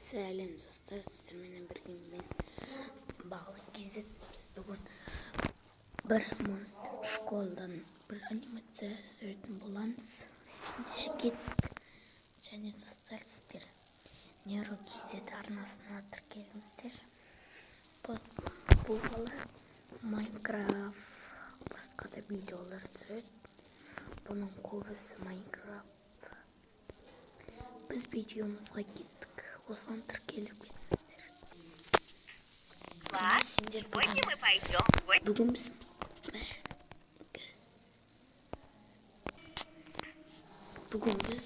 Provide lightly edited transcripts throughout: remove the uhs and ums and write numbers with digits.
Сәлем достар, сіздерменен бірге мен Бағлан KZ. Біз бүгін бір монстр школдан бір анимация түсіретін боламыз. Ендеше кеттік. Және достар, сіздер Неро KZ арнасына тіркеліңіздер. Бұл бала Майнкрафт, басқа да видеолар түсіреді. Бұның көбісі Майнкрафт. Біз видеомызға кеттік. Осыған тіркеліп кетіңіздер. Сендер бүгін біз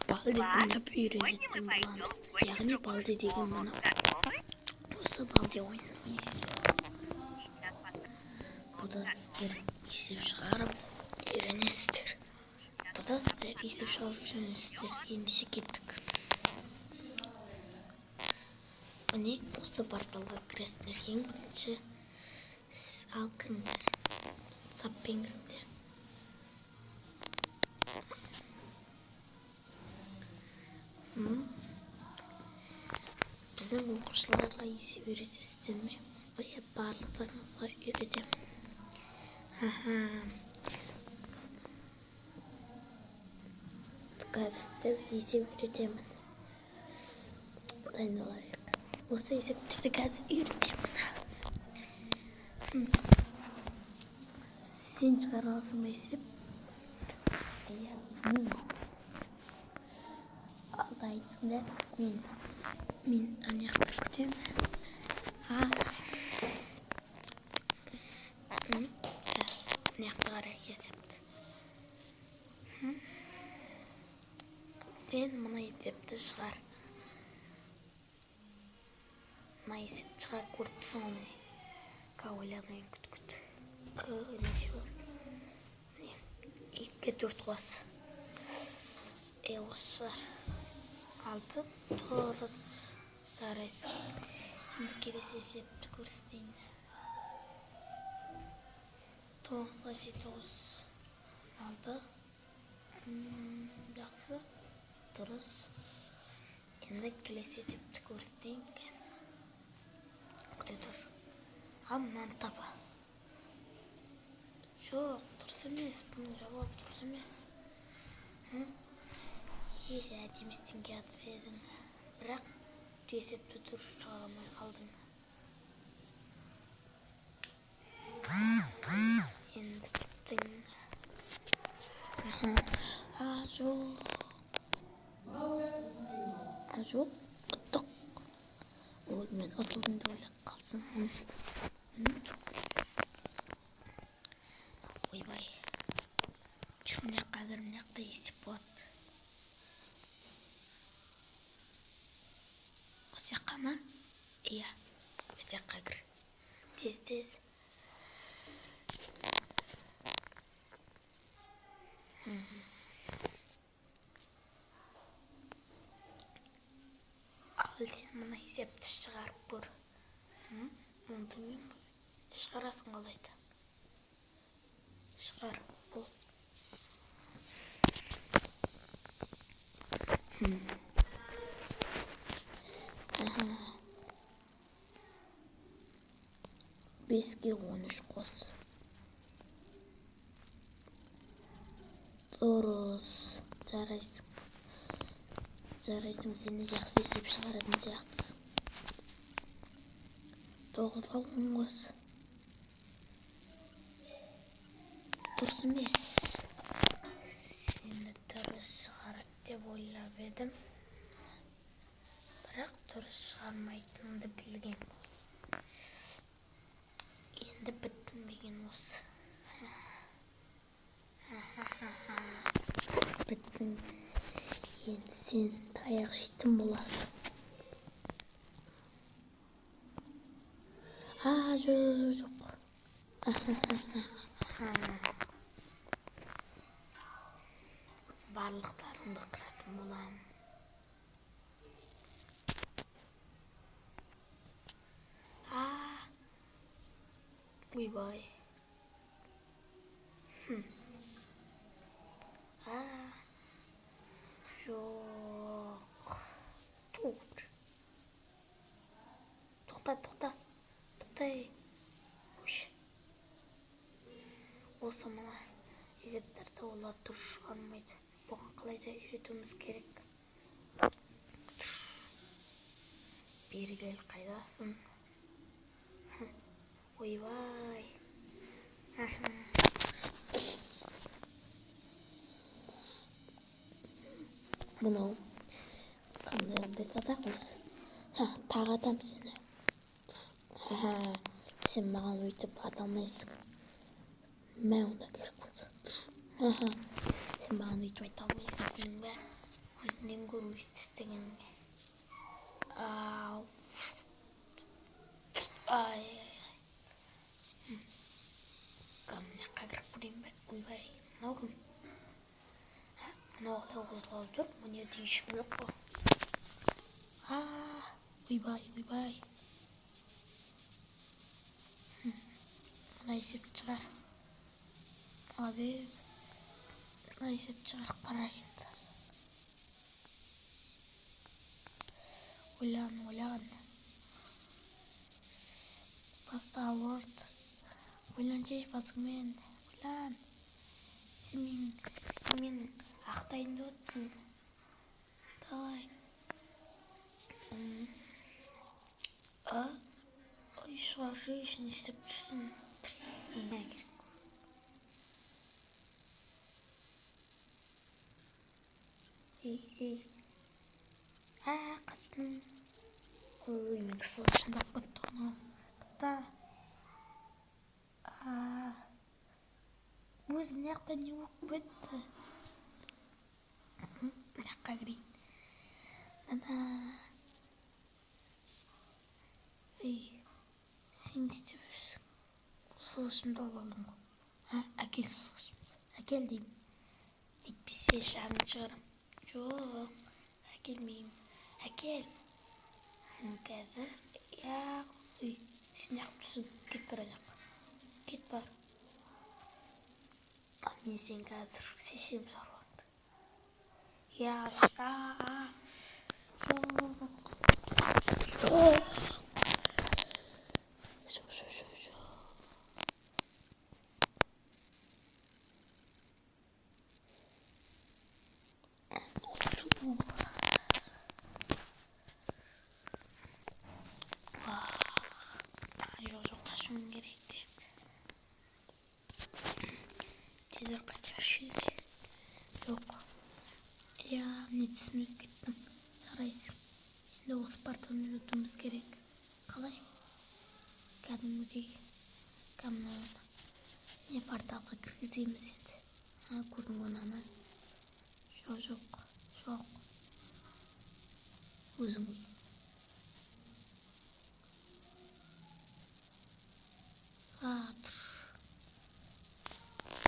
Балди ойнап үйренетін боламыз. Яғни Балди деген мына осы Балди ойынын ойнайсыз. Бұда сіздер есеп шығарып үйренесіздер. Бұда сіздер есеп шығарып үйренесіздер. Ендеше кеттік. Міне осы порталға кіресіңдер. Ең бірінші ал кіріңдер. Саппен кіріңдер. Біздің оқушыларға есеп үйретесіздер ме? Иә, барлықтарыңызға үйретемін. Қазір сіздерге есеп үйретемін. Дайындалайық. Осы есептерді қазір үйретемін. Сен шығара аласың ба есеп? Иә, мен. Ал дайынсыңдар. Мен ана жақта күтемін. Ал. Мына жақта қара есепті. Сен мына есепті шығар. Мына есепті шығар, көріп тұрсың ғой міне. Ойланайын, күт, күт. Неше бар? Міне, 2-ге 4 қос. Осы 6, дұрыс. Жарайсың. Енді келесі есепті көрсетейін. 9-ға 7 қос. 6. Жақсы. Дұрыс. Енді келесі есепті көрсетейін. Күте тұр. Ал мынаны тап. Жоқ, дұрыс емес. Бұның жауабы дұрыс емес. Сен әдемі келатыр едің. Бірақ есепті дұрыс шығара алмай қалдың. Енді біттің. Жоқ. Жоқ, ұттық. Ой, мен ұтылдым деп ойлап қалсам. Ойбай. Жүр, мына жаққа кір, мына жақта есеп болады. Осы жаққа ма? Иә, осы жаққа кір. Тез, тез. Ал сен мына есепті шығарып көр. Оны білмеймін. Шығарасың қалайда. Шығар, бол. 5-ге 13 қос. Дұрыс. Жарайсың. Жарайсың, сен де жақсы есеп шығаратын сияқтысың. 9-ға 10 қос. Дұрыс емес. Сені дұрыс шығарады деп ойлап едім. Бірақ дұрыс шығармайтыныңды білгем. Енді біттім деген осы. Біттің. Енді сен таяқ жейтін боласың. Жоқ, жоқ. Барлықтарыңды қыратын боламын. Ойбай. Жоқ. Тұр. Тоқта, тоқта. Тоқта. Қойшы. Осы мына есептерді олар дұрыс шығармайды. Бұған қалай да үйретуіміз керек. Бері кел, қайдасың? Ойбай. Мынау қандай атақ осы? Тағы атам сені. Сен маған өйтіп ата алмайсың. Мә, онда керек болса. Сен маған өйтіп айта алмайсың, түсіндің бе? Өзіңнен гөрі өйтіп істегеніңе. Ай, ай. Мына жаққа кіріп көрейін бе? Ойбай, мынау кім? Мынау қалай қозғалып тұр? Мына жерде ешкім жоқ қой. Ойбай, ойбай. Мына есепті шығар. Молодец. Мына есепті шығарып қарайық енді. Ойлан, ойлан. Баста ауырт. Ойлан, шеш басыңмен. Ойлан. Сен мен ақтайын деп отырсың. Давай. Ой, шығаршы, не істеп тұрсың? Не керек? Ей, ей. Қаштым. Ой, мен сығышындап кетті ғой. Тоқта. Өзім мына жақта не болып кетті? Мына жаққа кірейін. Ана. Ей, сен не істеп жүрсің? Сығышымды алып алдың ғой. Әкел сығышымды. Әкел деймін. Әйтпесе жанын шығарам. Жоқ, әкелмеймін. Әкел. Қазір. Ой, сен неғып тұрсың? Кет бар ана жаққа. Кет бар. Мен сен қазір шешем шаруаңды. Жоқ. Жоқ. Жоқ, жоқ, жоқ, жоқ. Жоқ, жоқ, қашуым керек деп. Тезірек қайтаршы үйге. Жоқ. Я, не түсін өзгерттің. Жарайсың. Енді осы порталмен өтуіміз керек. Қалай? Кәдімгідей. Кәдімгі не порталға кіргіземіз енді. Көрдің ғой ананы. Жоқ, жоқ, жоқ. Өзің біл.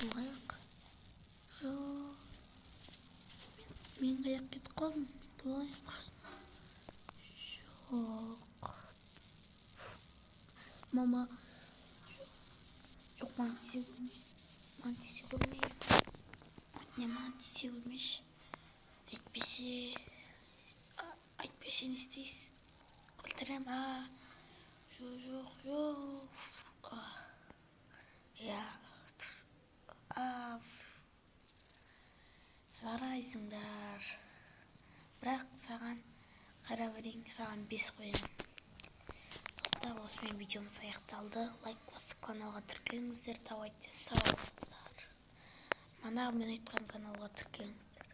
Бұл қаяқ? Жоқ. Мен қаяқ кетіп қалдым? Бұл қаяқ? Жоқ. Мама. Жоқ, маған тисе көрме. Маған тисе көрме. Не, маған тисе көрмеші. Әйтпесе, әйтпесе не істейсіз? Өлтірем, Жоқ, жоқ, жоқ. Я. Жарайсыңдар. Бірақ саған қара берейін, саған 5 қоямын. Достар, осымен видеомыз аяқталды. Лайк басып каналға тіркеліңіздер. Давайте, сау болыңыздар. Манағы мен айтқан каналға тіркеліңіздер.